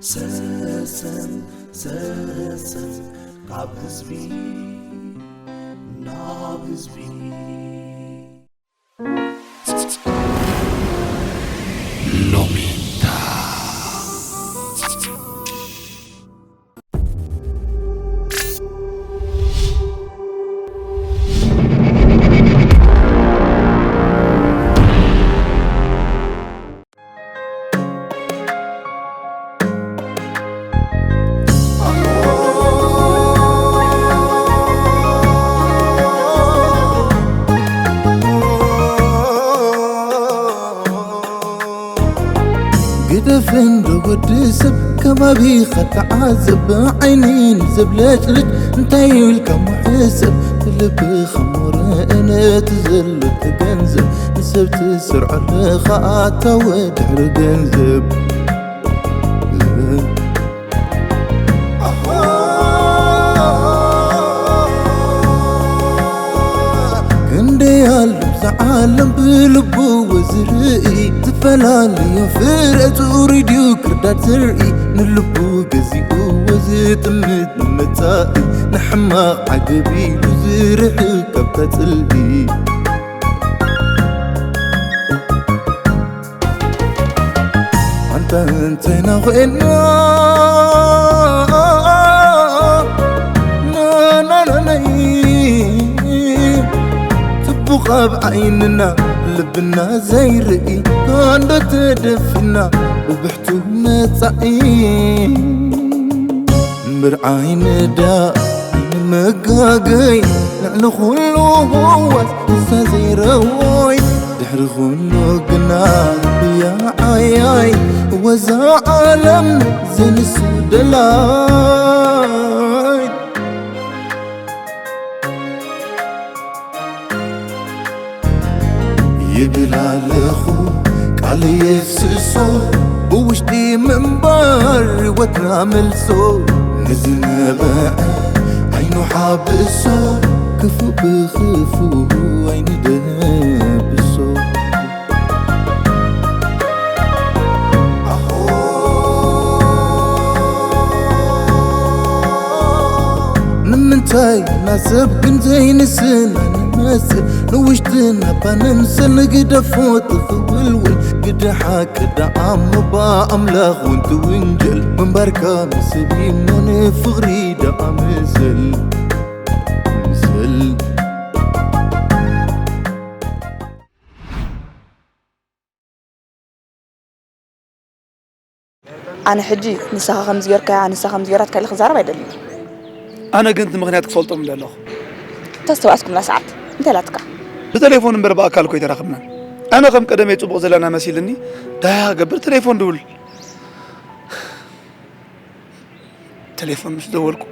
ሰሰን ሰሰን ካብ ህዝቢ ናብ ህዝቢ። ሎሜንታ። ግደፍ እንዶ ወዲ ሰብ ከባቢኻ ተዓዘብ፣ ዓይኒ ንዘብለጭልጭ እንታይ ኢልካ ምሕሰብ፣ ብልብኻ ሞረ ነቲ ዘሎ ተገንዘብ፣ ንሰብ ትሰርዖ ኣለኻ ኣታወ ድሕሪ ገንዘብ። ክንደይ ኣሎ ኣብዚ ዓለም ብልብዎ ዝርኢ፣ ዝተፈላለዩ ፍረ ጽሩይ ድዩ ክርዳድ ዝርኢ፣ ንልቡ ገዚእዎ ዝጥምት ንመጻኢ፣ ንሕማቕ ዓገብ ኢሉ ዝርሕቕ ካብታ ጽልኢ። ኣንታ እንታይና ኮይና ናናናይ ጽቡቕ ኣብ ዓይንና ልብና ዘይርኢ፣ ኣንዶ ተደፊና ብብሕቱ መጻኢ። ምርዓይ ንዳ ንመጋገይ ልዕሊ ኩሉ ህዋስ ንሳ ዘይረወይ፣ ድሕሪ ኩሉ ግና ብያ ዓያይ ወዛ ዓለም ዘንሱ ደላይ። ይብል ኣለኹ ቃል የፍስሶ፣ ብውሽጢ ምንባር ህይወትና መልሶ፣ ንዝነበዐ ዓይኑ ሓብሶ፣ ክፉእ ብኽፉእ ኣይንደብሶ። ንምንታይ ናሰብ ግን ዘይንስና ንመስል፣ ንውሽጥና እባ ንምሰል፣ ንግደፎ ትኽውልውል፣ ግደ ሓቂ ደኣ እሞ ብኣምላኽ እውን ትውንጀል፣ ምንባርካ ንሰብ እሞ ንፍቕሪ ደኣ ምሰል፣ ምሰል። ኣነ ሕጂ ንስኻ ከምዚ ጌርካያ፣ ንሳ ከምዚ ጌራትካ ኢለ ክዛረብ ኣይደልን። ኣነ ግን እቲ ምኽንያት ክፈልጦ ምደለኹ። እንተ ዝተባእስኩምላ ሰዓት እንታይ ኢላትካ? ብቴሌፎን እምበር ብኣካል እኮ ኣይተራኸብናን። ኣነ ከም ቀደመይ ጽቡቕ ዘለና መሲልኒ፣ ደሃ ክገብር ቴሌፎን ድውል። ቴሌፎን ምስ ደወልኩ፣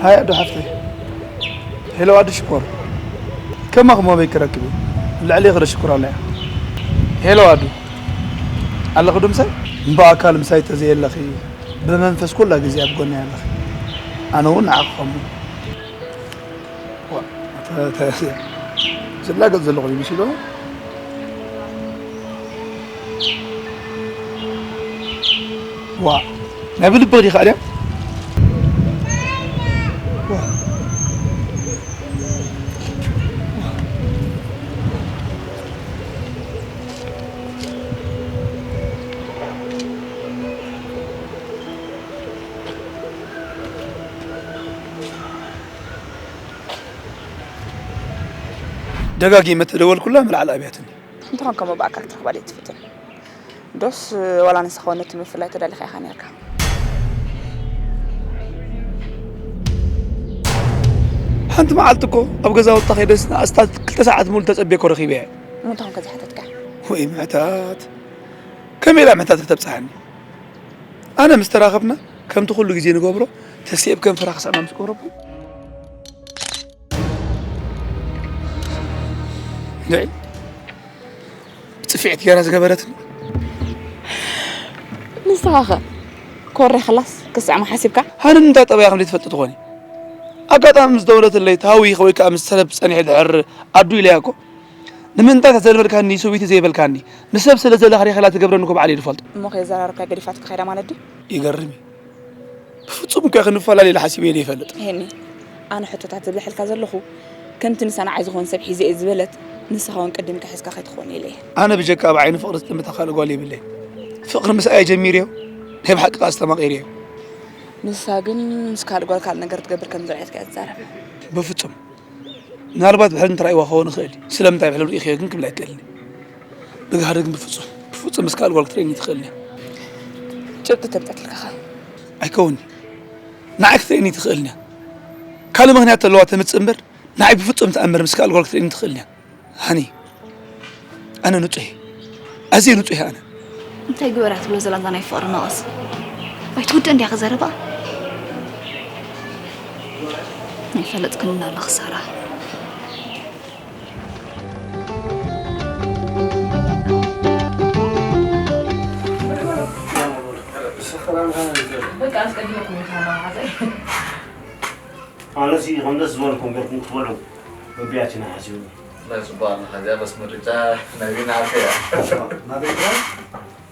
ሃይ ኣዱ ሓፍተይ። ሄሎ ኣዱ ሽኮር። ከማኹም ኣበይ ክረክብ እየ? ልዕሊ ክደ ሽኮር ኣላ እያ። ሄሎ ኣዱ። ኣለኺ ዶ ምሳይ? ብኣካል ምሳይ ተዘየለኺ፣ ብመንፈስ ኩላ ግዜ ኣብ ጎነይ ኣለኺ። ኣነ እውን ንዓኺ ከምኡ። ዋ፣ ተ-፣ ተ-፣ ዝላገጽ ዘለኹ ይመስሎ። ዋ፣ ናይ ብልቢ ዲኻ ኣድያ? ዋ። ደጋጊመ ተደወልኩላ፣ ምልዓል ኣብያትኒ። እንተኾን ከምኡ ብኣካል ክትረኽባ ድየ ትፍትን? ዶስ ዋላ ንስኻ እውን ነቲ ምፍላይ ተዳሊኻ ኢኻ ነርካ? ሓንቲ መዓልቲ እኮ ኣብ ገዛውታ ከይደስ ንኣስታት ክልተ ሰዓት ሙሉ ተጸቤኮ ረኺበያ። እሞ እንተኾን ከ ዘይሓተትካ? ወይ ምሕታት! ከመይ ኢላ ምሕታት ከተብጽሓኒ? ኣነ ምስ ተራኸብና ከምቲ ኩሉ ግዜ ንገብሮ ተሲኤ ብከንፈራ ክስዕማ ምስ ቀረብኩ፣ ንዒ ጽፍዒት ገይራ ዝገበረትኒ። ንስኻ ኸ ኮሬ ክላስ ክስዕማ ሓሲብካ? ሃኒ እንታይ ጠባያ ከም ዘይትፈልጥ ትኾኒ? ኣጋጣሚ ምስ ደወለትለይ ተሃዊኸ ወይ ከዓ ምስ ሰብ ጸኒሐ ድሕር ኣዱ ኢለያ እኮ። ንምንታይ ተዘልፈልካኒ ስዊቲ ዘይበልካኒ? ንሰብ ስለ ዘለኽሪኸላ ትገብረኒ እኮ ባዕለይ ዝፈልጦ። እሞ ከየዘራረብካ ገዲፋትካ ከይዳ ማለት ድዩ? ይገርም እዩ። ብፍጹም እኮ ክንፈላለ ኢለ ሓሲበ ዘይፈልጥ። ሄኒ፣ ኣነ ሕቶታት ዝብለሐልካ ዘለኹ ከምቲ ንሳ ንዓይ ዝኾን ሰብ ሒዘ እየ ዝበለት ንስኻ እውን ቅድም ክሕዝካ ከይትኾን ኢለ እየ። ኣነ ብጀካ ኣብ ዓይኒ ፍቕሪ ዝጥምታ ካልእ ጓል የብለይ። ፍቕሪ ምስኣየ ጀሚርዮ፣ ናይ ብሓቂ ከኣ ኣስተማቒርዮ። ንሳ ግን ምስ ካልእ ጓል ካልእ ነገር ትገብር ከም ዝረኣየትካ እያ ትዛረብ። በፍጹም። ምናልባት ብሕልም ተራእይዋ ክኸውን ይኽእል እዩ። ስለምንታይ ብሕልም ርኢኽዮ ግን ክብል ኣይክእልን እየ። ብጋህዲ ግን ብፍጹም፣ ብፍጹም ምስ ካልእ ጓል ክትርእየኒ ትኽእልን እያ። ጭብጢ ተምጸትልካ ኸ? ኣይከውን'ዩ። ንዓይ ክትርእየኒ ትኽእልን እያ። ካልእ ምኽንያት ተለዋ ተምጽእ እምበር፣ ንዓይ ብፍጹም ተኣምር ምስ ካልእ ጓል ክትርእየኒ ትኽእልን እያ። ሃኒ፣ ኣነ ንጹህ እየ። ኣዝየ ንጹህ እየ ኣነ። እንታይ ግበራ ትብሎ ዘላ እዛ ናይ ፍቕሪ መቐስ? ኣይትውድእ እንድያ ክዛረባ። ኣይፈለጥክን ኣሎ ክሳራ። ኣነሲ ከም ደስ ዝበለኩም ጌርኩም ክትበልዑ በቢያችን ሓሲቡ። ናይ ጽቡቕ ኣለኻ። እዚኣ በስ ምርጫ ናይ ዊና ኣርፈ እያ። ናተይ ጥራይ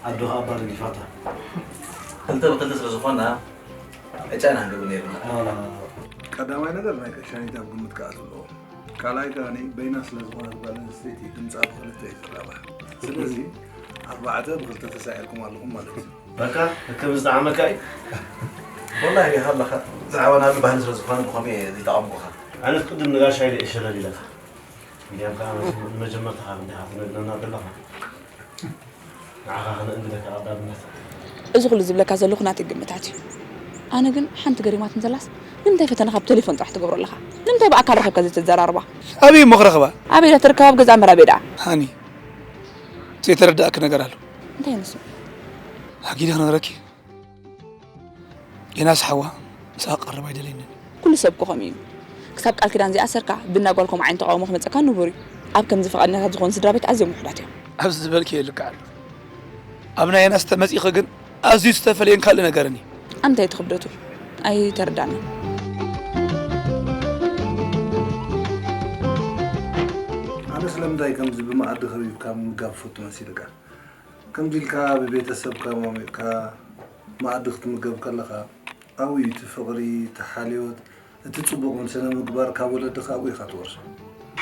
ኣዶ ከኣ ኣባ ደጊፋታ። ክልተ ብክልተ ስለ ዝኾና ዕጫ ኢና ክንገብር ነይርና። ቀዳማይ ነገር ናይ ቀሻኒት ኣብ ግምት ክኣቱ ኣለዎ። ካልኣይ ከኣ በይና ስለ ዝኾነት ጓል ኣንስተይቲ ድምጻ ብኽልተ እዩ ዝራባሕ። ስለዚ ኣርባዕተ ብኽልተ ተሳዒርኩም ኣለኹም ማለት እዩ። በቃ፣ ከከም ዝጠዓመካ እዩ። ወላሂ፣ ሃለኻ፣ ዛዕባ ናብዚ ባህሊ ስለ ዝኾነ ብኸመይ እየ ዘይጠቐምኩኻ? ኣነስ ቅድም ንጋሽ ሃይለ እየ ሸለል ኢለካ። እንዲያም ከኣ ንመጀመርታ ካብ እንዲኻ ትነግረና ዘለኻ። ንዓኻ ከነእንግደካ ቀዳምነት። እዚ ኩሉ ዝብለካ ዘለኹ ናተይ ግምታት እዩ። ኣነ ግን ሓንቲ ገሪማትኒ ዘላስ፣ ንምንታይ ፈተናኻ ብቴሌፎን ጥራሕ ትገብሮ ኣለኻ? ንምንታይ ብኣካል ረኺብካ ዘይትዘራርባ? ኣበይ እሞ ክረኽባ? ኣበይ ዳ ትርከብ? ኣብ ገዛ እምበር ኣበይ ደኣ? ሃኒ፣ ዘይተረዳእኪ ነገር ኣሎ። እንታይ ንሱ? ኣኪለ ክነግረኪ። ዮናስ ሓዋ ምስኣ ክቐርብ ኣይደለይንን። ኩሉ ሰብ እኮ ከምኡ እዩ። ክሳብ ቃል ኪዳን ዘይኣሰርካ ብእንዳ ጓል ከምኡ ዓይነት ተቓውሞ ክመጸካ ንቡር እዩ። ኣብ ከምዚ ፍቓደኛታት ዝኾኑ ስድራ ቤት ኣዝዮም ውሑዳት እዮም። ኣብዚ ዝበልክዮ ልክዕ ኣሎ። ኣብ ናይ ዮናስ ተመጺኺ ግን ኣዝዩ ዝተፈለየን ካልእ ነገርን እዩ። ኣንታይ እቲ ክብደቱ? ኣይተረዳእንን። ኣነ ስለምንታይ ከምዚ ብመኣዲ ከቢብካ ምምጋብ ፈቱ መሲልካ? ከምዚ ኢልካ ብቤተሰብካ ሞሚቕካ መኣዲ ክትምገብ ከለኻ፣ ኣብኡ እዩ እቲ ፍቕሪ፣ እቲ ሓልዮት፣ እቲ ጽቡቕ ስነ ምግባር ካብ ወለድኻ ኣብኡ ኢኻ ትወርሶ።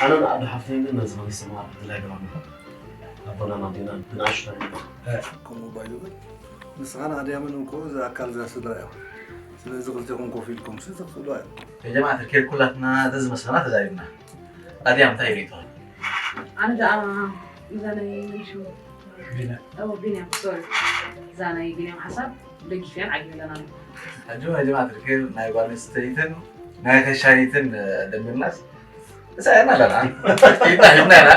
ኣነን ኣዶ ሓፍተይን ግን ነዚ መግስቲ መኣዲ ድላይ ገባርና። ኣቦናን ኣዴናን ብንኣሽቱ ኢና። ከምኡ ባይዘወይ፣ ንስኻን ኣድያምን እኮ እዚ ኣካል እዛ ስድራ እዮም። ስለዚ ክልቴኹም ኮፍ ኢልኩም ሲ ትኽእሉ እዮም። የጀማዓ ተርኬብ ኩላትና ዘዝመስለና ተዛሪብና። ኣድያም እንታይ ሪኢቶ? ኣነ ደኣ እዛ ናይ መን ሽሙ? ቢንያም። ኦ፣ ቢንያም፣ ሶሪ። እዛ ናይ ቢንያም ሓሳብ ደጊፍያን ዓጊበላን ኣለኹ። ሕጂ ውን ጀማዓ ትርክብ ናይ ጓል ኣንስተይትን ናይ ከሻይትን ደሚርናስ ተሳኢርና ኣለና። ኢድና ሂብና ኢና።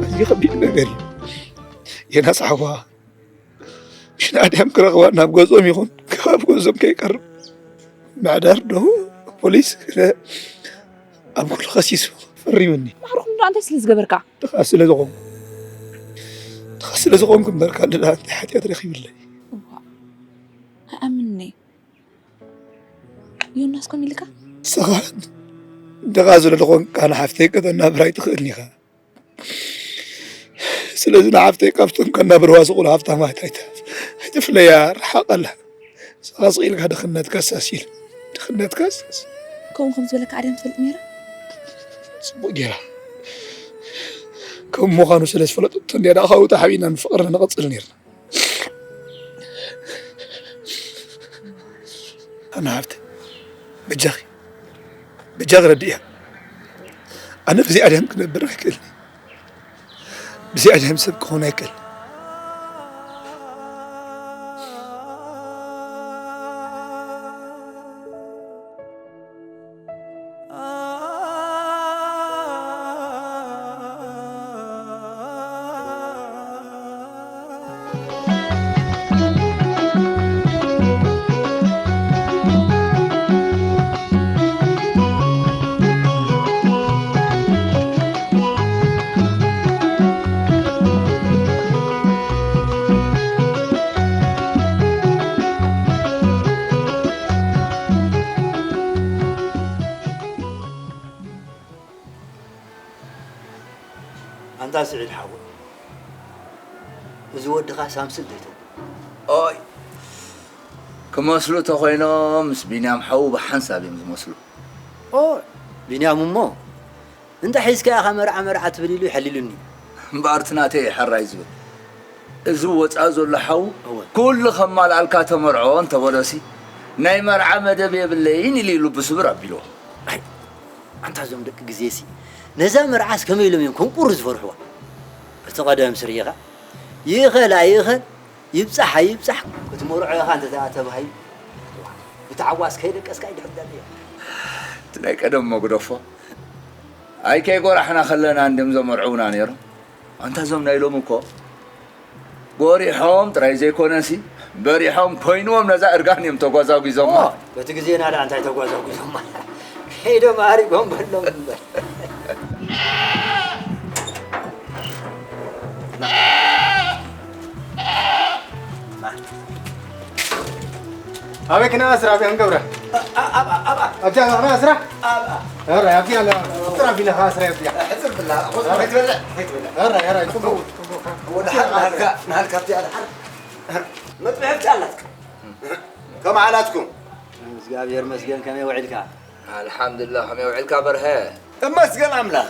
ኣዝዩ ከቢድ ነገር እዩ። የናስ ሓዋ ሽን ኣድያም ክረኽባ ናብ ገዝኦም ይኹን ከባቢ ገዝኦም ከይቀርብ ምሕዳር ዶ ፖሊስ ኣብ ኩሉ ከሲሱ ፈሪሙኒ። ማዕርኹም ዶ እንታይ ስለ ዝገበርካ? ድኻ ስለ ዝኾንኩ። ድኻ ስለ ዝኾንኩ እምበር ካልእ ደኣ እንታይ ሓጢኣት ረኺብለይ? እዋእ፣ ኣይኣምንን'የ። ዮናስ ከምኡ ኢልካ? ንስኻ ድኻ ስለ ዝኾንካ ንሓፍተይ ከተናብር ኣይትኽእልን ኢኻ። ስለዚ ንሓፍተይ ካብቶም ከናብርዋ ዝኽእሉ ሃፍታማት ኣይተ-፣ ኣይትፍለያ፣ ርሓቐላ። ንስኻ ስቕ ኢልካ ድኽነትካስ ኣሲል፣ ድኽነትካስ ከምኡ ከም ዝበለካ ኣድያም ትፈልጥ ነይራ? ጽቡቕ ጌራ። ከም ምዃኑ ስለ ዝፈለጠቶ እንድያ ደኣ ካብኡ ተሓቢእና ንፍቕርና ንቐጽል ነይርና። ኣነ ሃብተ፣ በጃኺ፣ በጃኺ ረድእያ። ኣነ ብዘይ ኣድያም ክነብር ኣይክእልን። ብዘይ ኣድያም ሰብ ክኾን ኣይክእልን። ኣንታ ስዒድ ሓወይ፣ እዚ ወድኻ ሳምስል ዘይተብሎ? ኦይ፣ ክመስሉ ተኾይኖም ምስ ቢንያም ሓዉ ብሓንሳብ እዮም ዝመስሉ። ኦ፣ ቢንያም እሞ፣ እንተ ሒዝካ ኢኻ መርዓ መርዓ ትብል ኢሉ ይሐሊሉኒ። እምበኣር እቲ ናተይ ሕራይ ዝብል። እዚ ወፃእ ዘሎ ሓዉ እወ። ኩሉ ከማልኣልካ ተመርዖ እንተበሎሲ፣ ናይ መርዓ መደብ የብለይን ኢሉ እዩ ልቡ ስብር ኣቢልዎ። ኣይ፣ ኣንታ እዞም ደቂ ግዜሲ፣ ነዛ መርዓስ ከመይ ኢሎም እዮም ከም ቁሪ ዝፈርሕዋ? እቲ ቀደም ስርሒኻ፣ ይእኸል ኣይእኸል፣ ይብጻሕ ኣይብጻሕ፣ ክትመርዖ ኢኻ እንተ ደኣ ተባሂሉ፣ ብታዕዋስ ከይደቀስካ ይድሕር ዳኣ። እቲ ናይ ቀደም መጉደፎ፣ ኣይ ከይጎራሕና ከለና እንድም ዘመርዕዉና ነይሮም። ኣንታ እዞም ናይ ሎሚ እኮ ጎሪሖም ጥራይ ዘይኮነሲ፣ በሪሖም ኮይንዎም ነዛ እርጋን እዮም ተጓዛጒዞማ። ኦ፣ በቲ ግዜና ደኣ እንታይ ተጓዛጒዞማ? ከይዶም ኣሪጎም በሎም እምበር። ኣበይ ክነኣስራ፣ ኣበይ ክንገብራ? ኣብዚኣ ክነኣስራ? ኧረ፣ ኣብዚኣ ኣላ። ጥራፍ ኢለ ክኣስራ ኣብዚኣ። ሕጽር ብላ፣ ኾዝ ከይትበልዕ፣ ከይትበልዕ። ኧረ፣ ኧረ፣ ጽቡቕ፣ ጽቡቕ። ወደ ሓር ናሃልካ፣ ናሃልካ ኣብዚኣ ድሓር። መጥብሒ ብቻ ኣላትካ። ከመይ ኣላትኩም? እግዚኣብሔር መስገን፣ ከመይ ውዒልካ? ኣልሓምዱሊላህ፣ ከመይ ውዒልካ በርሀ? እመስገን ኣምላኽ።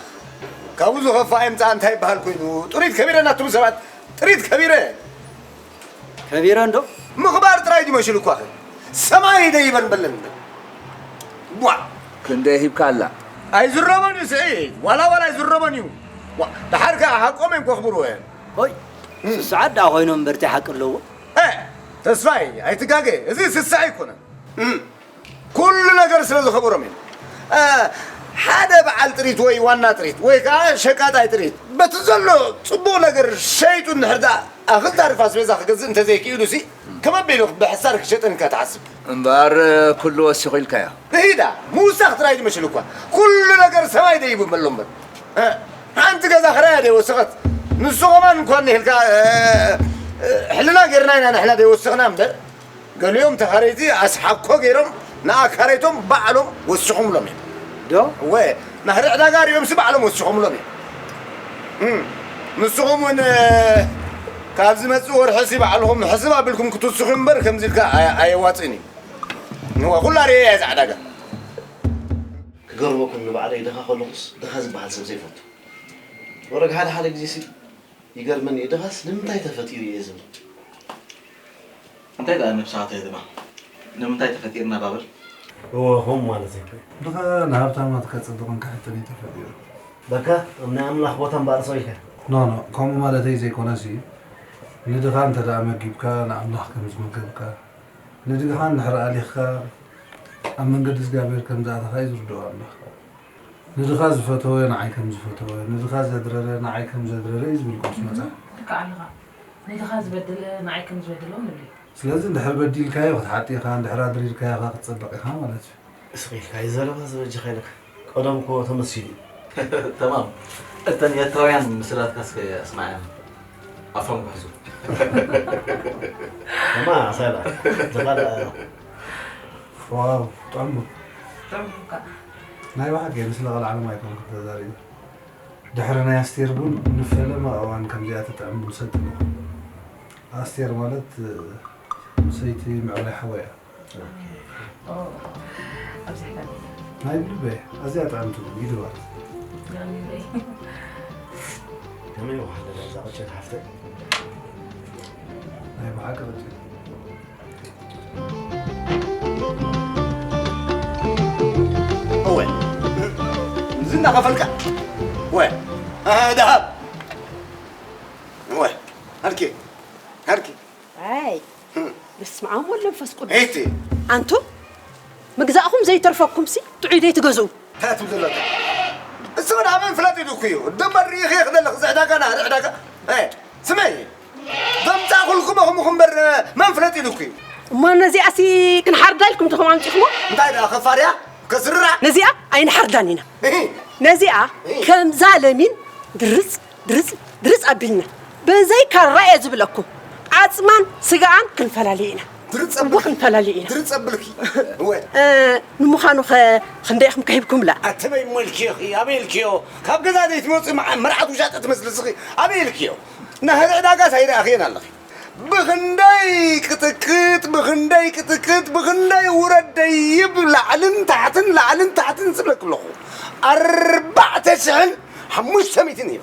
ካብኡ ዝኸፍኣ ይምጻእ እንታይ ይበሃል ኮይኑ? ጥሪት ከቢረ ናትኩም ሰባት፣ ጥሪት ከቢረ። ከቢረ እንዶ? ምኽባር ጥራይ ድዩ መሲሉኳ? ሰማይ ደይበን በለን። ቧዕ! ክንደይ ሂብካ ኣላ? ኣይዝረቦን እዩ ስዒድ፣ ዋላ ዋላ ኣይዝረቦን እዩ። ዋ፣ ደሓር ከኣ ሓቆም እዮም ከኽብርዎ እዮም። ሆይ፣ ስስዓት ደኣ ኮይኖም እምበር እንታይ ሓቂ ኣለዎ? እ፣ ተስፋይ፣ ኣይትጋገ፣ እዚ ስስዕ ኣይኮነን። እም፣ ኩሉ ነገር ስለ ዝኸበሮም እዩ። እ፣ ሓደ በዓል ጥሪት ወይ ዋና ጥሪት ወይ ከኣ ሸቃጣይ ጥሪት በቲ ዘሎ ጽቡቕ ነገር ሸይጡ እንድሕር ደኣ ኣኽልተ ኣርፍ ኣስቤዛ ክገዝእ እንተዘይክኢሉሲ፣ ከመይ ኣቢሉ ብሕሳር ክሸጠን ኢልካ ትሓስብ? እምበኣር ኩሉ ወሲኹ ኢልካዮ? ንሂዳ፣ ምውሳኽ ጥራይ ድመሽሉ እኳ። ኩሉ ነገር ሰማይ ደይቡ መሎ እምበር። እ፣ ሓንቲ ገዛ ክራያ ደይወሰኸት። ንሱ ኸማን እንኳን ንሂልካ፣ እ፣ እ፣ ሕልና ጌርና ኢና ንሕና ደይወሰኽና እምበር። ገሊኦም ተኻረይቲ ኣስሓኮ ገይሮም ንኣካረይቶም ባዕሎም ወሲኾምሎም እዮም። ዶ? እወ፣ ናህሪ ዕዳጋ ሪኦምሲ ባዕሎም ወሲኾምሎም እዮም። እም፣ ንስኹም እውን፣ እ፣ ካብ ዝመጽእ ወርሒሲ ባዕልኹም ሕስብ ኣቢልኩም ክትውስኹ እምበር ከምዚ ኢልካ ኣየ-፣ ኣየዋጽእን እዩ። እወ፣ ኩላ ሪኤያ እዛ ዕዳጋ። ክገርመኩም ንባዕለይ ድኻ ከለኹስ ድኻ ዝበሃል ሰብ ዘይፈቱ። ወረግ ሓደ ሓደ ግዜሲ ይገርመኒ እዩ፣ ድኻስ ንምንታይ ተፈጢሩ እየ ዝብል። እንታይ ደኣ ነብስኻ ትህድማ? ንምንታይ ተፈጢርና ባብል? እወ፣ ከምኡ ማለት እዩ። ድኻ ንሃብታማት ከጽድቕን ከሕጥን እዩ ተፈጢሩ። በቃ፣ ኣብ ናይ ኣምላኽ ቦታ እምበኣር ሰው ኢልካ። ኖ፣ ኖ፣ ከምኡ ማለተይ ዘይኮነሲ፣ ንድኻ እንተ ደኣ መጊብካ፣ ንኣምላኽ ከም ዝመገብካ፣ ንድኻ እንድሕር ኣሊኽካ፣ ኣብ መንገዲ እግዚኣብሔር ከም ዝኣተኻ እዩ ዝርድኦ ኣምላኽ። ንድኻ ዝፈተወ ንዓይ ከም ዝፈተወ፣ ንድኻ ዘድረረ ንዓይ ከም ዘድረረ እዩ ዝብል ቅዱስ መጽሓፍ። ልክዕ ኣለኻ። ንድኻ ዝበደለ ንዓይ ከም ዝበደለ እውን ንብል እዩ። ስለዚ እንድሕር በዲልካዮ ክትሓጥ ኢኻ፣ እንድሕር ኣድሪርካዮ ኸኣ ክትጸድቕ ኢኻ ማለት እዩ። ስቕ ኢልካ እዩ ዘረባ ዝበጅኻ ኢለካ። ቀደም እኮ ተመሲሉ እዩ። ተማም። እተን ኤርትራውያን ምስላትካ እስከ ኣስማዕና። ኣፎም ክሕዙ። እማ፣ ሳላ፣ ዝኻዳ። ዋው፣ ጥዑም። ጥዑም እኳ። ናይ ብሓቂ፣ ምስለ ቃል ዓለም ኣይኮንኩን ተዛሪበ። ድሕሪ ናይ ኣስቴር ቡን፣ ንፈለማ እዋን ከምዚኣ ትጥዕም ቡን ሰቲ ኣለኹ። ኣስቴር ማለት፣ ሰይቲ ምዕባይ ሓወይ እያ። ኦ፣ ኣብዚሕካ። ናይ ብልበይ፣ ኣዝያ ጥዕምቲ ቡን፣ ይድባር። ከመይ ዋህለላ እዛ ቅጭን ሓፍተይ? ናይ ብሓቂ ቅጭን። እወ። እዚ እናኸፈልካ? እወ። ኣሃ፣ ደሃብ። እወ። ሃልኪ። ሃልኪ። ኣይ፣ ህም። በስመ ኣብ ወወልድ ወመንፈስ ቅዱስ። እይቲ። ኣንቱም፣ ምግዛእኹም ዘይተርፈኩምሲ፣ ጥዑይ ዘይትገዝኡ። እንታይ ትብል ዘለኻ? እሱ ግን ኣበን ፍለጥ ኢሉ እኮ እዩ። ደመር ርኢኺ ክደለኽ፣ እዚ ዕዳጋ ናህሪ ዕዳጋ። ኣይ፣ ስመይ፣ ዘምጻእኹልኩም እኹም እኹም እምበር፣ መን ፍለጥ ኢሉ እኮ እዩ። እሞ ነዚኣሲ ክንሓርዳ ኢልኩም ዲኹም ኣምጺእኹሞ? እንታይ ደኣ፣ ከፋርያ? ከስርራ? ነዚኣ ኣይንሓርዳን ኢና። እሂ። ነዚኣ እሂ። ከምዛ ለሚን ድርጽ፣ ድርጽ፣ ድርጽ ኣቢልና። በዘይ ካራ እየ ዝብለኩም። ዓጽማን ስጋኣን ክንፈላሊ ኢና። ድርጸ እወ ብልኪ። ክንፈላለ ኢና። ድርጸ ብልኪ። እወ። እ፣ ንምዃኑ ኸ ክንደይ ኢኹም ከሂብኩምላ? ኣተበይ እሞ ኢልክዮ ኺ፣ ኣበይ ኢልክዮ? ካብ ገዛ ዘይትመጽእ መዓ-፣ መርዓት ውሻጠ ትመስሊ እስኺ። ኣበይ ኢልክዮ? ናህሪ ዕዳጋስ ኣይረኣኽዮን ኣለኺ። ብኽንደይ ቅጥቅጥ፣ ብኽንደይ ቅጥቅጥ፣ ብኽንደይ ውረድ ደይብ፣ ላዕልን ታሕትን፣ ላዕልን ታሕትን ዝብለኪ ኣለኹ። ኣርባዕተ ሽሕን ሓሙሽተ ሚእትን እዩ።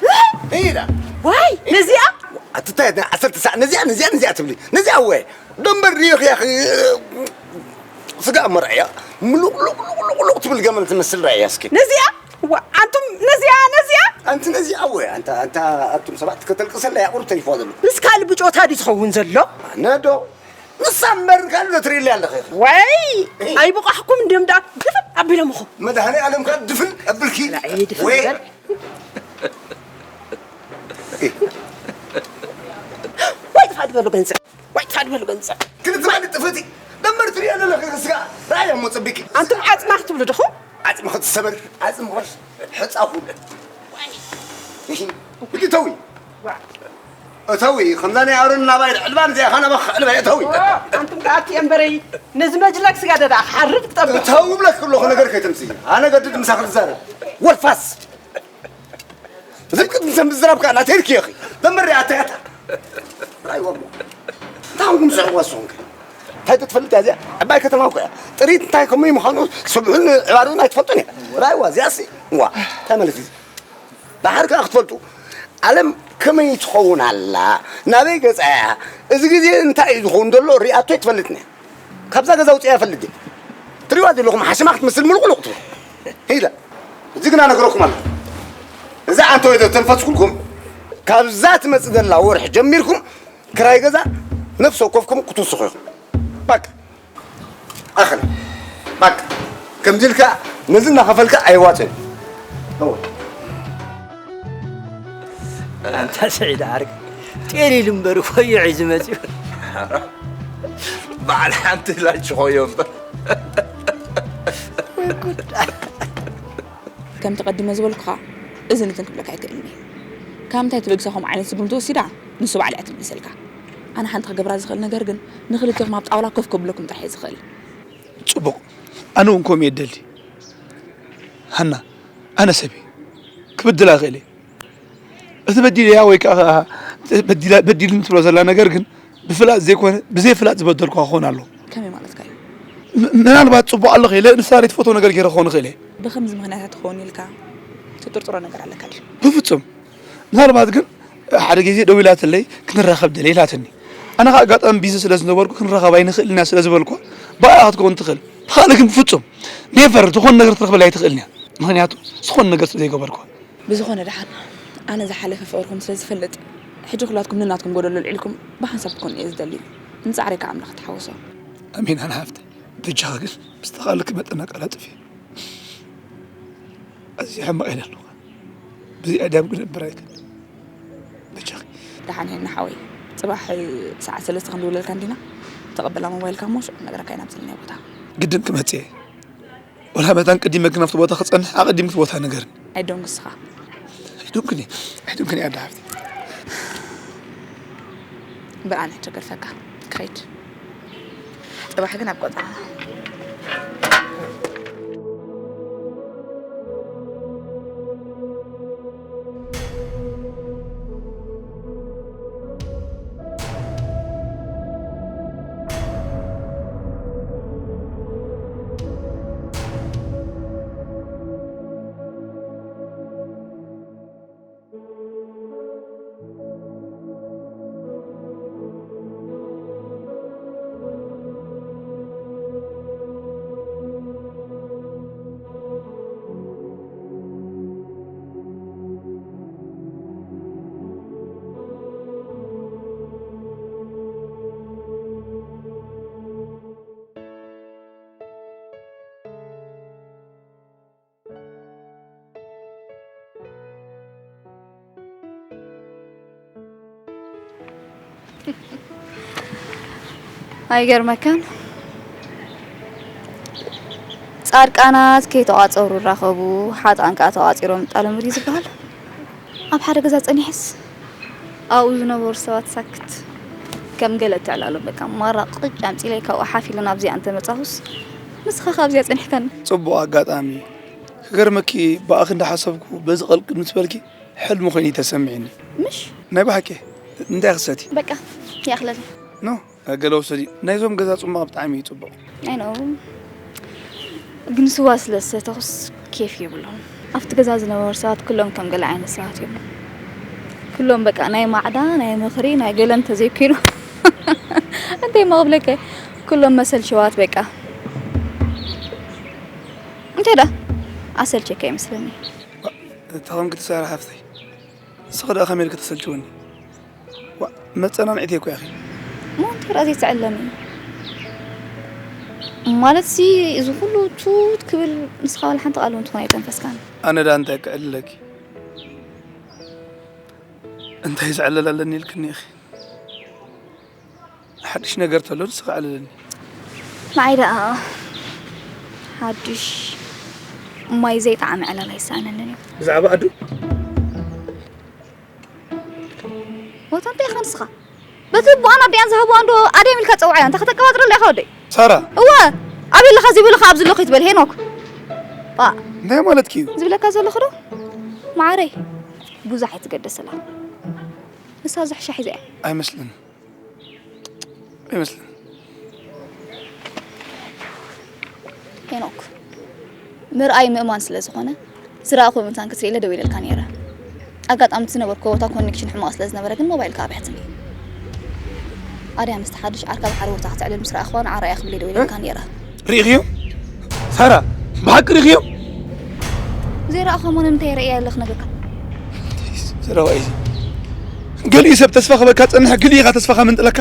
ኢዳ። ዋይ፣ ነዚኣ? ኣትታይ፣ ዓሰርተ ሳዕ፣ ነዚኣ፣ ነዚኣ፣ ነዚኣ ትብሊ። ነዚኣ እወ። ደንበር ሪኢኺ ያኺ፣ ስጋ መርዕያ፣ ምሉቕ፣ ሉቕ፣ ሉቕ፣ ሉቕ፣ ሉቕ ትብል ገመል ትመስል ራእያ እስኪ። ነዚኣ? ዋ፣ ኣንቱም ነዚኣ፣ ነዚኣ? ኣንቲ ነዚኣ እወ፣ ኣንታ፣ ኣንታ፣ ኣቱም ሰባት ከተልቅሰላ እያ ቁሩብ ተሪፍዋ ዘሎ። ምስ ካልእ ብጮታ ድዩ ዝኸውን ዘሎ? ኣነ ዶ? ንሳ እምበር ካልእ ዶ ትርእይለይ ኣለኺ? ወይ፣ ኣይብቃሕኩም እንድዮም ደኣ ግፍፍ ኣቢሎምኹም። መድኃኔ ዓለም ከኣ ድፍን ኣብልኪ። ራእይ ድፍን ወይ እምበር። ወይ ጥፋእ ዝበሉ ገንዘብ፣ ወይ ጥፋእ ዝበሉ ገንዘብ። ክልተ ማለት ጥፍእቲ ደንበር ትሪኦ ዘለኺ ስጋ ራእይ እሞ ጸቢቂ። ኣንቱም ዓጽማ ክትብሉ ዲኹም? ዓጽሚ ክትሰበር፣ ዓጽሚ ክበስ፣ ሕጻኹ። እሺ፣ እተዊ። እተዊ፣ ከምዛ ናይ ኣሮን ናባይ ዕልባን እዚኣ ኻና በኻ ዕልባይ እተዊ። ኦ፣ ኣንቱም ከኣ ኣብቲ እምበረይ፣ ነዚ መጅለግ ስጋ ደዳ ክሓርድ ክጠብቕ። እተዊ ብለክ ኣለኹ ነገር ከይተምሲ። ኣነ ገድድ ምሳኺ ትዛረብ። ወልፋስ። ዝም ክትምሰል ምዝራብ ከኣ ናተይ ኢልኪ ኢኺ። ደንበሪ ኣተያታ። ራይ ወሞ። እንታይ ኹንኩም ስዕዋ ሶንከ? እንታይ ትፈልጥ እያ እዚኣ? ዕባይ ከተማ እኮ እያ። ጥሪት እንታይ ከመይ ምዃኑ ስብሑን ዕባሩን ኣይትፈልጡን እያ። ራይዋ እዚኣሲ። ዋ። እንታይ ማለት እዩ? ደሓር ከኣ ክትፈልጡ፣ ዓለም ከመይ ትኸውን ኣላ? ናበይ ገጻ እያ? እዚ ግዜ እንታይ እዩ ዝኸውን ዘሎ? ሪኣቶ ኣይትፈልጥን እያ። ካብዛ ገዛ ውጽእ እያ ፈልጥ። ትሪዋ ዘለኹም ሓሽማ ክትመስል ምሉቕ ሉቕ ትብል። ሂዳ። እዚ ግና ነግረኩም ኣለኹ። እዛ ኣንተ ወይ ተንፈስኩልኩም፣ ካብዛ ትመጽእ ዘላ ወርሒ ጀሚርኩም ክራይ ገዛ ነፍሲ ወከፍኩም ክትውስኹ ኢኹም። ባክ። ኣኸለ። ባክ። ከምዚ ኢልካ ነዚ እናኸፈልካ ኣይዋጽን። እወ። ኣንታ ስዒድ ዓርኪ፣ ጤል ኢሉ እምበር ኮዮ ሒዙ መጺኡ። በዓል ሓንቲ ላንቺ ኮዮ እምበር። ወይ ጉድ። ከምቲ ቀዲመ ዝበልኩኻ፣ እዝን እትን ክብለካ ኣይክእልን እየ። ካብ ምንታይ ትበግሳ ከምኡ ዓይነት ስጉምቲ ወሲዳ፣ ንሱ ባዕሉ እያ ትምልሰልካ። ኣነ ሓንቲ ክገብራ ዝኽእል ነገር ግን፣ ንኽልቴኹም ኣብ ጣውላ ኮፍ ከብለኩም ጥራሕ እየ ዝኽእል። ጽቡቕ፣ ኣነ እውን ከምኡ እየ እደሊ። ሃና፣ ኣነ ሰብ እየ። ክብድላ ይኽእል እየ። እቲ በዲለያ ወይ ከኣ በዲላ-፣ በዲሉኒ ትብሎ ዘላ ነገር ግን ብፍላጥ ዘይኮነ፣ ብዘይ ፍላጥ ዝበደልኳ ክኾን ኣለዎ። ከመይ ማለትካ እዩ? ም-፣ ምናልባት ጽቡቕ ኣለኺ ኢለ ንሳ ዘይትፈትዎ ነገር ገይረ ክኾን ይኽእል እየ። ብኸምዚ ምኽንያታት ትኸውን ኢልካ ትጥርጥሮ ነገር ኣለካ ድዩ? ብፍጹም። ምናልባት ግን ሓደ ግዜ ደዊላትለይ፣ "ክንራኸብ ደልየ" ኢላትኒ። ኣነ ኸኣ ኣጋጣሚ ቢዚ ስለ ዝነበርኩ "ክንራኸብ ኣይንኽእልን ኢና" ስለ ዝበልኩ፣ ብኣኣ ክትከውን ትኽእል። ብኻልእ ግን ብፍጹም ኔቨር ዝኾነ ነገር ክትረኽበለይ ኣይትኽእልን እያ። ምኽንያቱ ዝኾነ ነገር ስለ ዘይገበርኩ። ብዝኾነ ደሓን፣ ኣነ ዝሓለፈ ፍቕርኩም ስለ ዝፈልጥ፣ ሕጂ ኩላትኩም ነናትኩም ጎደሎ ኣልዒልኩም ብሓንሳብ ክትኮኑ እየ ዝደሊ። ንጻዕረይ ከኣ ኣምላኽ ይተሓወሶ። ኣሜን ኣነ ሃፍተይ። በጃኺ ግን ምስ ተኻእለኪ መጠን ኣቀላጥፊ። ኣዝየ ሕማቕ እየ ዘለኹ። ብዚኣ ድያም ክነብር ኣይክእልን። በጃኺ። ደሓን ሄና ሓወይ፣ ጽባሕ ሰዓት ሰለስተ ክንድውለልካ እንዲና። ተቐበላ ሞባይልካ እሞ ሽዑ ክነግረካ ኢና ኣብ ዘለናዮ ቦታ። ግድን ክመጽእ እየ። ወላ መታን ቀዲመ ግን ኣብቲ ቦታ ክጸንሕ ኣቐዲምኪ እቲ ቦታ ንገርኒ። ኣይዶንክ እስኻ። ኣይዶንክን እየ። ኣይዶንክን እየ ኣደ ሓፍቲ። እምበር ኣነ ሕጂ ገድፈካ ክኸይድ። ጽባሕ ግን ኣብ ቆጸራ። ኣይገርመካን? ጻድቃናት ከይተቋጸሩ ይራኸቡ፣ ሓጥኣን ከኣ ተቋጺሮም ይጣለሙ ድዩ ዝበሃል? ኣብ ሓደ ገዛ ጸኒሐስ ኣብኡ ዝነበሩ ሰባት ሳክት ከም ገለ ትዕላሉ በቃ ማራ ቅጭ ኣምጺለይ ካብኡ ሓፍ ኢለ ናብዚኣ እንተመጻኹስ ንስኻ ካብዚኣ ጸኒሕካኒ። ጽቡቕ ኣጋጣሚ እዩ። ክገርመኪ ብኣኺ እንዳሓሰብኩ በዚ ቀልቅል ምስ በልኪ ሕልሚ ኮይኑ እዩ ተሰሚዕኒ። ምሽ? ናይ ብሓቂ እንታይ ክሰቲ? በቃ ይኣኽለኒ። ኖ ገለ ወሰዲ ናይዞም ገዛ ጽማቕ ብጣዕሚ እዩ ጽቡቕ። ኣይ ኖ ግን ስዋ ስለ ዝሰተኹስ ኬፍ የብሎም። ኣብቲ ገዛ ዝነበሩ ሰባት ኩሎም ከም ገለ ዓይነት ሰባት እዮም። ኩሎም በቃ ናይ ማዕዳ ናይ ምኽሪ ናይ ገለ እንተዘይኮይኑ እንታይ መቕብለከ ኩሎም መሰል ሸዋት በቃ። እንታይ ዳ ኣሰልቸካ ይመስለኒ። ተኸም ክትሰራ ሓፍተይ ንስኺ ደኣ ከመይ ኢልኪ ተሰልችወኒ። ዋ መጸናንዒት እኮ ያኺ። ሞንቴራ ዘይትዕለኒ ማለት ሲ እዚ ኩሉ ቱት ክብል ንስኻ ዋላ ሓንቲ ቃል እውን ትኾን ኣይተንፈስካን። ኣነ ዳ እንታይ ክዕልለኪ እንታይ ዝዕለል ኣለኒ ኢልክኒ ኢኺ። ሓድሽ ነገር ተሎ ንስኺ ኣዕልልኒ። ንዓይ ደኣ ሓድሽ ማይ ዘይጠዓመ ዕላል ኣይሰኣነንን እዩ። ብዛዕባ ኣዱ ወታ እንታይ ኢኻ ንስኻ? በቲ ኣቦኣን ኣዲኣን ዝሃብዋ እንዶ ኣደም ኢልካ ትጸውዓያ እንተ ከተቀባጥረላ ኢኻ ወደይ። ሳራ እወ ኣበይ ኣለኻ ዘይብልኻ ኣብዚ ኣለኹ ይትበል ሄኖክ። ባ እንታይ ማለትኪ እዩ? ዝብለካ ዘለኹ ዶ መዓረይ ብዙሕ ኣይትገደስላ። ንሳ ዝሕሻ ሒዛ እያ። ኣይመስልን ኣይመስልን። ሄኖክ ምርኣይ ምእማን ስለ ዝኾነ ዝረኣኹ ምእንታን ክትርኢ ኢለ ደዊለልካ ነይረ። ኣጋጣሚ እቲ ዝነበርኩ ቦታ ኮኔክሽን ሕማቕ ስለ ዝነበረ ግን ሞባይልካ ኣብያትኒ። ኣድያ ምስቲ ሓድሽ ዓርካ ኣብ ሓደ ቦታ ክትዕልል ምስ ረኣኹዋ ንዓ ርኣያ ክብል እየ ደዊለልካ ነይረ። ርኢኽዮ ሳራ ብሓቂ ርኢኽዮ? ዘይረኣኹሞ ንምንታይ ርእያ ኣለኽ ነገርካ? ዘረባ እዩ። ገሊኡ ሰብ ተስፋ ክበካ ጸንሐ፣ ገሊኡ ኢኻ ተስፋ ከምንጥለካ።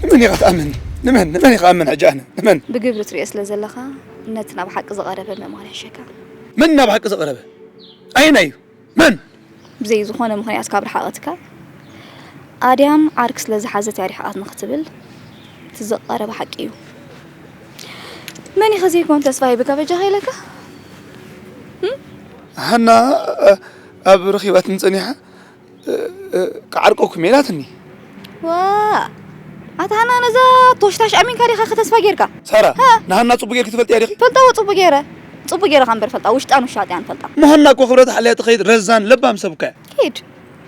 ንመን ኢኻ ትኣምን? ንመን ንመን ኢኻ ኣምን ሕጂ ኣነ ንመን? ብግብሪ ትሪኦ ስለ ዘለኻ ነቲ ናብ ሓቂ ዝቐረበ ምእማን ይሕሸካ። መን ናብ ሓቂ ዝቐረበ? ኣየናይ እዩ? መን? ብዘይ ዝኾነ ምኽንያት ካብ ርሓቐትካ ኣድያም ዓርኪ ስለ ዝሓዘት እያ ሪሕቓትኒ ክትብል እቲ ዝቐረበ ሓቂ እዩ። መን ኢኸ ዘይኮን ተስፋ ሂብካ በጃኻ ኢለካ? ሃና ኣብ ረኺባትኒ ጸኒሓ ክዓርቀኩም ኢላትኒ። ዋ ኣታ ሃና ነዛ ቶሽታሽ ኣሚንካ ዲኻ ከተስፋ ጌርካ? ሳራ ሃ? ንሃና ጽቡቅ ጌርኪ ትፈልጥያ ዲኺ? ፈልጣዎ ጽቡቅ ጌረ ጽቡቅ ጌረ ካምበር ፈልጣ ውሽጣን ውሻጥያን ፈልጣ። መሃና እኮ ክብረታ ሓልያ ትኸይድ ረዛን ለባም ሰብ እኮ እያ። ኪድ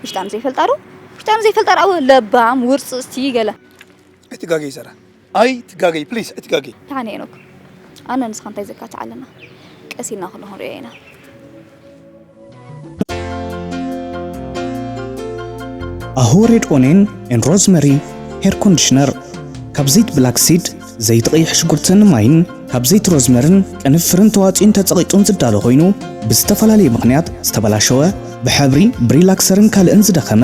ውሽጣን ዘይፈልጣ ዶ ውሽጣን ዘይፈልጣ ዶ ለባም ውርጽ እስቲ ገለ። ኣይትጋገይ ሳራ ኣይትጋገይ ፕሊስ ኣይትጋገይ። ደሓን ሄኖክ ኣነ ንስኻ እንታይ ዘካትዓለና ቀስ ኢልና ክንሪኦ ኢና። ኣሆ ሬድ ኦኔን ኤን ሮዝመሪ ሄር ኮንዲሽነር ካብ ዘይት ብላክ ሲድ፣ ዘይቲ ቀይሕ ሽጉርትን ማይን ካብ ዘይቲ ሮዝመርን ቅንፍርን ተዋጺኡን ተጸቒጡን ዝዳሎ ኮይኑ ብዝተፈላለየ ምኽንያት ዝተበላሸወ ብሕብሪ ብሪላክሰርን ካልእን ዝደኸመ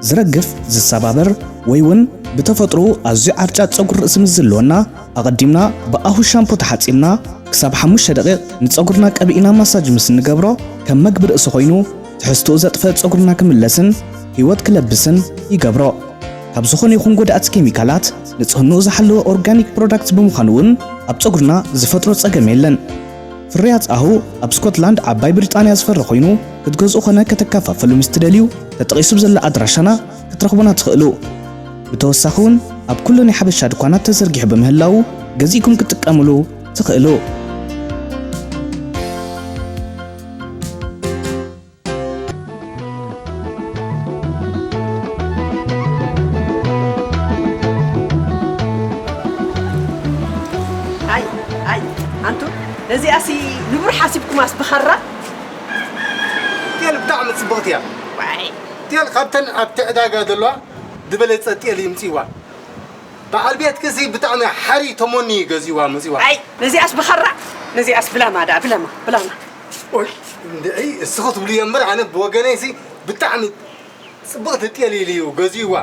ዝረግፍ ዝሰባበር ወይ እውን ብተፈጥሮኡ ኣዝዩ ዓርጫጭ ጸጉሪ ርእሲ ምስ ዝህልወና ኣቐዲምና ብኣሁ ሻምፖ ተሓጺብና ክሳብ ሓሙሽተ ደቒቕ ንጸጉርና ቀቢእና ማሳጅ ምስ እንገብሮ ከም መግቢ ርእሲ ኮይኑ ትሕዝትኡ ዘጥፈእ ጸጉርና ክምለስን ህይወት ክለብስን ይገብሮ። ካብ ዝኾነ ይኹን ጎዳእቲ ኬሚካላት ንጽህንኡ ዝሓለወ ኦርጋኒክ ፕሮዳክት ብምዃኑ እውን ኣብ ጸጉርና ዝፈጥሮ ጸገም የለን። ፍርያት ኣሁ ኣብ ስኮትላንድ ዓባይ ብሪጣንያ ዝፈሪ ኮይኑ ክትገዝኡ ኾነ ከተከፋፍሉ ምስ ትደልዩ ተጠቒሱ ብዘሎ ኣድራሻና ክትረኽቡና ትኽእሉ። ብተወሳኺ እውን ኣብ ኩሉ ናይ ሓበሻ ድኳናት ተዘርጊሑ ብምህላዉ ገዚእኩም ክትጥቀምሉ ትኽእሉ። ኣይ ኣይ ኣንቱ ነዚኣሲ ንቡር ሓሲብኩማስ ብኸራ ጤል ብጣዕሚ ጽብቕቲ እያ። ዋይ ጤል ካብተን ኣብቲ ዕዳጋ ዘለዋ ዝበለጸ ጤል ይምጽእዋ። በዓል ቤትኪ እዚ ብጣዕሚ ሓሪ ተሞኒ ገዚዋ መጺዋ። ኣይ ነዚኣስ ብኸራ ነዚኣስ ብላማ ደኣ ብላማ ብላማ። ኦይ እንድዒ እስኺ ትብልዮ እምበር ኣነ ብወገነይ ሲ ብጣዕሚ ጽብቕቲ ጤል ኢሉ እዩ ገዚእዋ።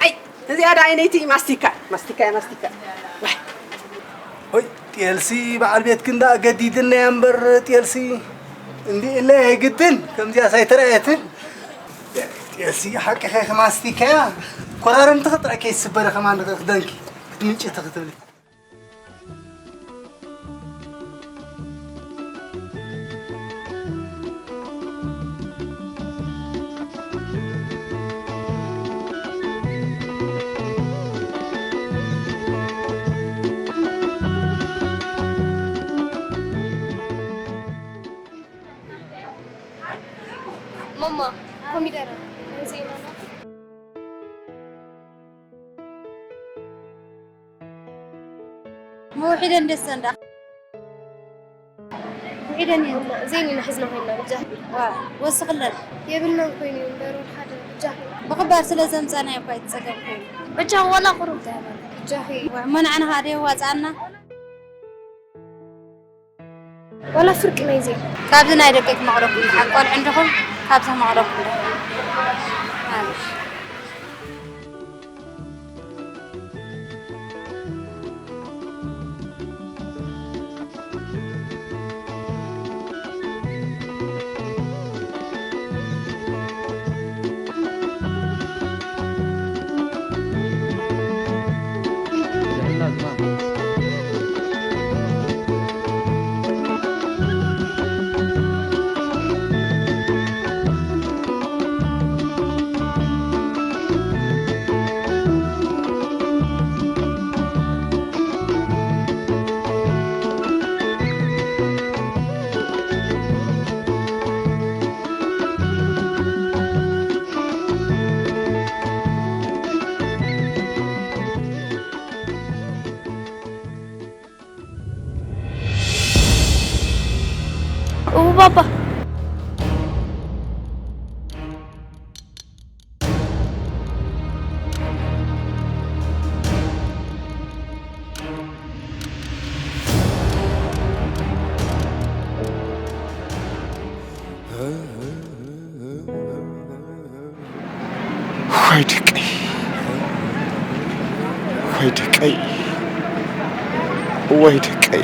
ኣይ እዚኣ ደኣ ዓይነይቲ ማስቲካ ማስቲካ እያ ማስቲካ። ዋይ ኦይ ጤልሲ በዓል ቤትኪ እንዳ ገዲድናያ እምበር ጤልሲ እንዲእለ ኣይግድን ከምዚኣስ ኣይተራእየትን። ጤልሲ ሓቅኺ ኢኺ ማስቲካ እያ። ኮራርምትኺ ጥራይ ከይስበረ ከማን ክደንኪ ክትምንጭቲ ክትብሊ። እማ፣ ኮሚደረ፣ ዘይና። መውሒደን ደስ እንዳ። ውሒደን እየን። ዘይኒና ሒዝና ኮይንና ብጃ። ዋ፣ ወስኽለን። የብልናን ኮይኑ እዩ እምበር ወላ ሓደ ብጃ። ብኽባር ስለ ዘምጻናዮ እኳ እዩ ጸገም ኮይኑ። ብጃ ዋላ ቁሩብ እንታይ ማለት ብጃ። ዋ፣ እሞ ንዓና ኸኣ ደየዋጽኣና? ዋላ ፍርቂ ናይ ዜና። ካብዚ ናይ ደቀይት መቕረብኩም ደሓን ቆልዑ እንዲኹም፣ ካብዛ መቕረብኩም ደሓን። ማለት። ኦ ባባ። ዋይ ደቀይ፣ ዋይ ደቀይ፣ ዋይ ደቀይ።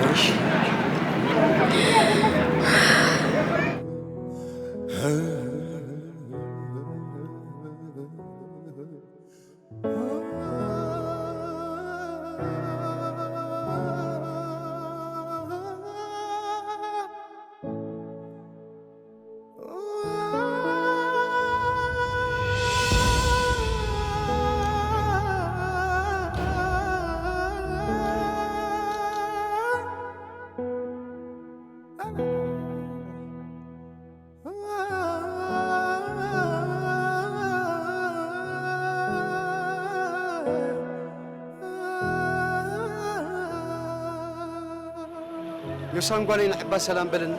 ዮሳን ጓለይ ንዕባ ሰላም በለኒ።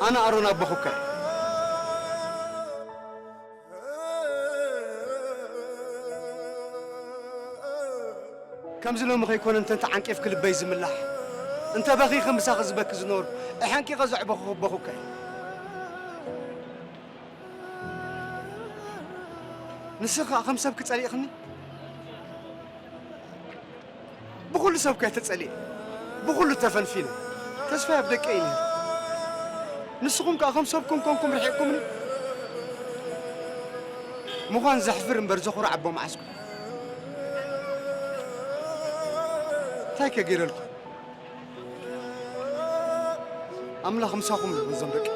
ኣነ ኣሮን ኣቦኹካ እየ። ከምዚ ሎሚ ከይኮነ እንተ ተዓንቂፍኪ ልበይ ዝምላሕ፣ እንተ በኺኺ ምሳኺ ዝበኪ ዝነበርኩ፣ ኣሓንቂቐ ዘዕበኹኺ ኣቦኹካ እየ። ንስኺ ኸኣ ከም ሰብኪ ጸሊእኽኒ? ብኹሉ ሰብ ከ ተጸሊኤ፣ ብኹሉ ተፈንፊነ፣ ተስፋይ ኣብ ደቀይ እዩ ነይሩ። ንስኹም ከኣ ከም ሰብኩም ኮንኩም ርሒቕኩምኒ። ምዃን ዘሕፍር እምበር ዘኹርዕ ኣቦ መዓስኩ። እንታይ ከ ገይረልኩም? ኣምላኽ ምሳኹም ይኹን እዞም ደቂ።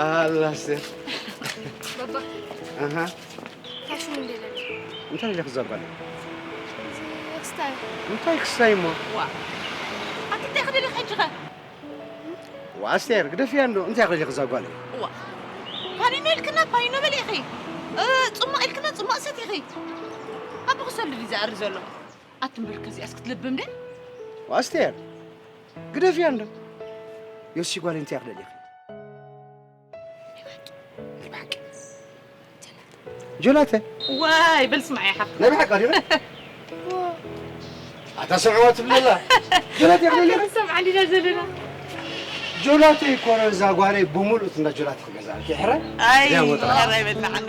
ኣላ ኣስቴር። ባባ። ኣሃ። ካሽ ምን ደለኒ? እንታይ ኢለ ክዛጓለ? እዚ ክስታይ። እንታይ ክስታይ እሞ? ዋ። ኣቲ እንታይ ክደሊ ሕጂ ኸ? ዋ ኣስቴር፣ ግደፍያ እንዶ። እንታይ ክደሊ ክዛጓለ? ዋ። ፓኒኖ ኢልክና ፓኒኖ በሊዕኺ። እ፣ ጽማቕ ኢልክና ጽማቕ ሰቲኺ። ብኽሰሉ ድዩ ዝኣሪ ዘሎ? ኣትንበልከ እዚኣስ ክትልብም ደ? ኣስቴር፣ ግደፍያ እንዶ። ዮሲ ጓል እንታይ ክደልየኺ? ናይ ብሓቂ። ጆላተ። ዋይ፣ በል ስማዕ፣ ሓፍቲ። ናይ ብሓቂ ኣዲኺ? ኣታ ስምዕዋ ትብለላ። ጆላተ ይኽደልየኺ? ሰምዓ እንዲና ዘለና። ጆላተ ይኮነ እዛ ጓለይ ብምሉእ እንዳ ጆላተ ክገዛልኪ፣ ሕረ? ኣይ፣ እዚኣ ወጥራ። ሕረ ይበልዓና።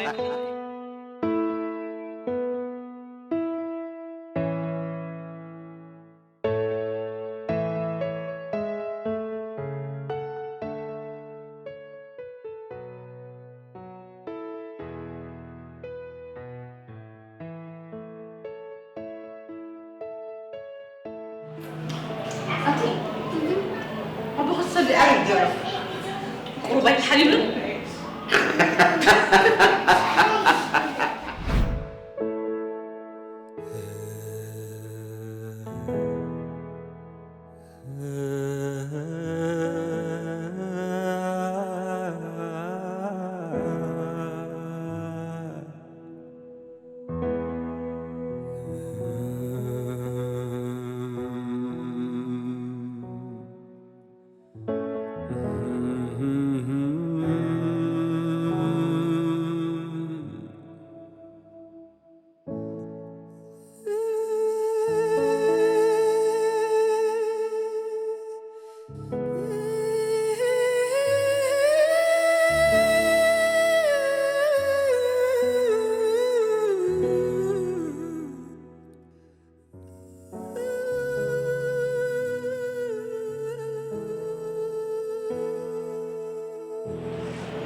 ኣቲ፣ ኣቦ ክሰል ኣረግ ገለ ቁሩብ ኣይተሓሊሉን?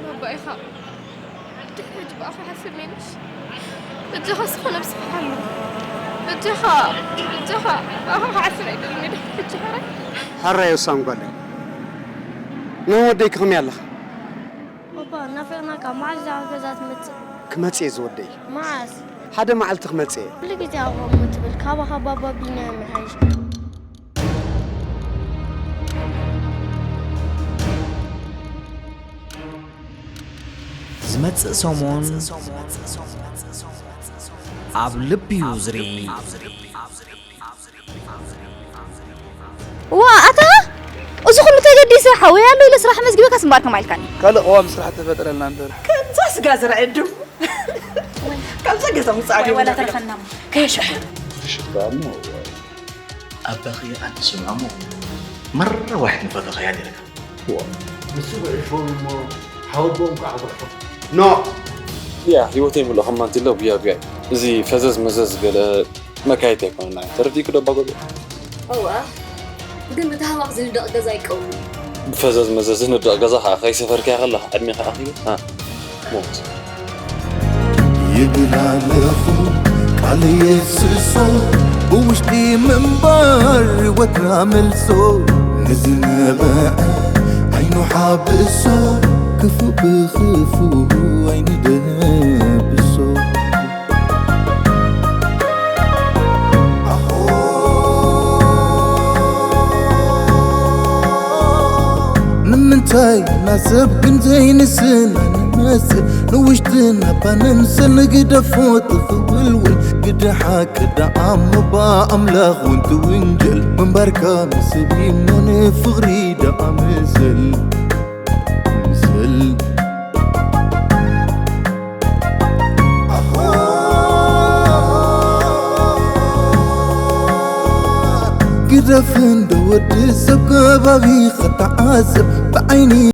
ባባ ኢኻ። ድሕሪ ሕጂ ብኣኻ ሓስብ ሜንሽ። በጃኻ ስኻ ነብስኻ ሓሉ። በጃኻ፣ በጃኻ። ብኣኻ ክዓስብ ኣይደልን እየ። ድሕሪ ሕጂ ሕራይ። ሕራይ ወሳም ጓለይ። ንወደይ ክኽም ያለኻ። ባባ፣ ናፊቕናካ። መዓስ ዳኣ ገዛ ትመጽእ? ክመጽእ እየ ዝወደይ። መዓስ? ሓደ መዓልቲ ክመጽእ እየ። ኩሉ ግዜ ኣብኡ እሞ ትብል፣ ካባኻ ባባ ቢንያም ይሓይሽ። ዝመጽእ ሰሙን ኣብ ልቢ እዩ ዝርኢ። ዋ፣ ኣታ፣ እዚ ኩሉ ተገዲሰ ሓወይ ኣሎ ኢለ ስራሕ መዝጊበካስ እምበኣር ከማይ ኢልካኒ። ካልእ ቅዋም ስራሕ ተፈጥረልና እንተ። ከምዛ ስጋ ዝርዐ ድሙ። ከምዛ ገዛ ውፅኣ ወይ ወላ ድሙ። ተረፈና እሞ ከየሸሐ። ሽባ እሞ ኣባኺ ኣትስምዖ እሞ መረዋሕ ንፈተኸያ ነይርካ። ንሱ ጉዕሾም እሞ ሓወቦኦም ከዓ ጉዕሾም። ኖ! ያ፣ ህይወተይ ምልኦ ከም ማንቲሎ ጉያ ጉያ እዩ። እዚ ፈዘዝ መዘዝ ገለ መካየዲ ኣይኮነና እዩ። ተረዲእኪ ዶ ኣባ ጎቤ? እዋ፣ ግን ምትሃዋኽ ዝንደቕ ገዛ ኣይቀውምን። ብፈዘዝ መዘዝ ዝንደቕ ገዛ ከዓ ከይሰፈርካያ ከለኻ ዕድሜኻ ኣኺሉ። ሃ፣ ሞት። ይብል ኣለኹ ቃል የፍስሶ፣ ብውሽጢ ምንባር ህይወትና መልሶ፣ ንዝነበዐ ዓይኑ ሓብሶ፣ ክፉእ ብኽፉእ ኣይንደብሶ። ንምንታይ ናሰብ ግን ዘይንስና ንመስል ንውሽጥና እባ ንምሰል ንግደፎ ትኽውልውል ግደ ሓቂ ደኣ እሞ ብኣምላኽ እውን ትውንጀል ምንባርካ ንሰብ እሞ ንፍቕሪ ደኣ ምሰል ምሰል ግደፍ እንደ ወዲ ሰብ ከባቢ ኸተዓዘብ ብዓይኒ